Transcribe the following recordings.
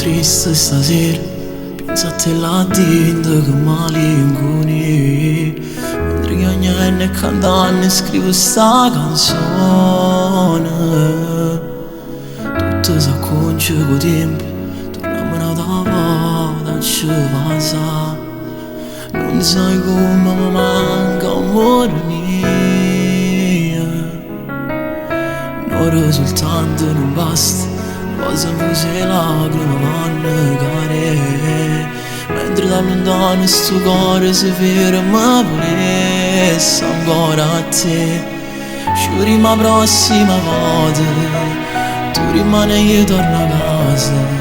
triste stasera, pienso a te là dinto che malinconia. Mentre chiagnendo e cantando scrivo sta canzone. Tutto s'acconcia co' tiempo, tornammo n'ata vota a ce vasà. Nun sai come mi manca amore mio. N'ora soltanto nun basta, quasi 'nfuse 'e lacrime vanno carè. Mentre da lontano sto core si ferma, vulesse ancora a te. Ci vedimmo 'a prossima volta, tu rimani e io torno a casa.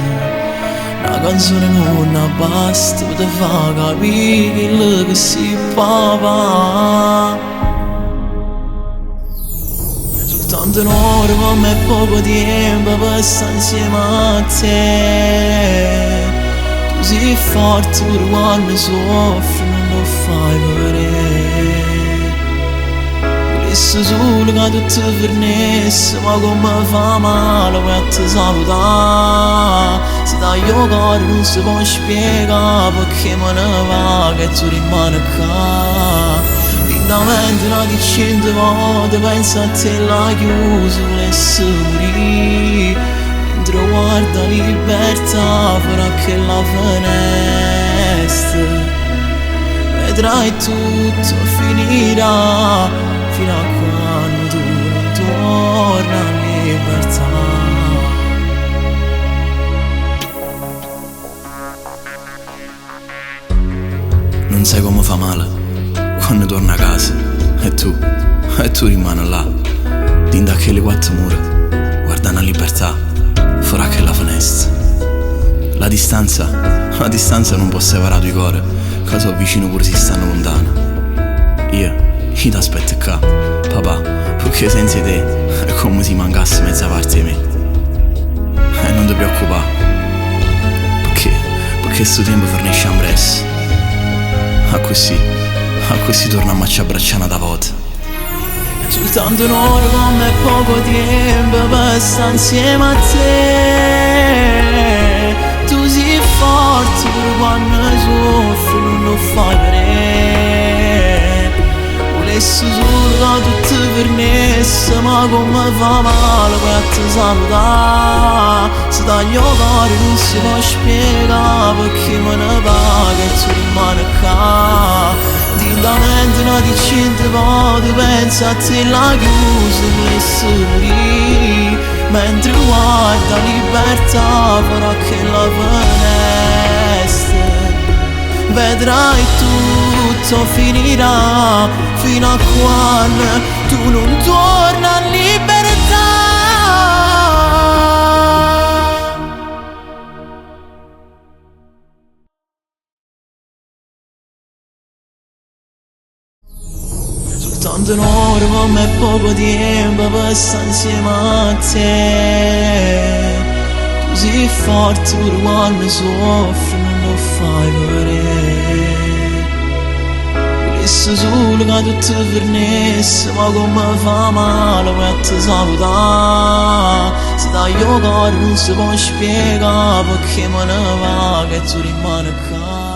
Na canzone nun abbasta pe te fa capì quello che si papà. Soltanto n'ora pe me è poco tempo per stare insieme a te. Tu sei forte pure quando soffri, nun 'o fai vedè. Volesse solo che tutto fernesse, ma come fa male poi a te salutà. Se taglio 'o core nun si può spiegare perché me ne vago e tu rimani qua. Dint' 'a mente n'ati 100 vote penso a te là chiuso, volesse morì. Mentre guarda libertà fuori a chella finestra. Vedrai tutto finirà fino a quando tu non torni a libertà. Nun sai come fa male quando torno a casa e tu rimani là, dinto a quelle quattro mura, guardando la libertà, fuori a quella finestra. La distanza non può separare due cuori, che sono vicino pure se stanno lontano. Io ti aspetto qua, papà, perché senza te è come se mancasse mezza parte di me. E non ti preoccupare, perché sto tempo finisce presto. Accussì torniamo a ci abbracciare n'ata volta. Soltanto un'ora come è poco tempo per stare insieme a te. Tu sei forte pure quando soffri, nun 'o fai vedè. Volesse solo che tutto fernesse, ma come fa male poi a te salutà. Se taglio 'o core nun si può spiegare perché me ne vago e tu rimani qua. Dint' 'a mente n'ati 100 vote penso a te là chiuso, volesse morì. Mentre guarda libertà fuori a quella finestra. Vedrai tutto finirà fino a quando tu non torni a libertà. Soltanto un'ora per me è poco tempo per stare insieme a te. Tu sei forte pure quando soffri, nun 'o fai vedè. Volesse solo che tutto fernesse, ma come fa male poi a te salutà. Se taglio 'o core nun si può spiegare perché me ne vago e tu rimani qua.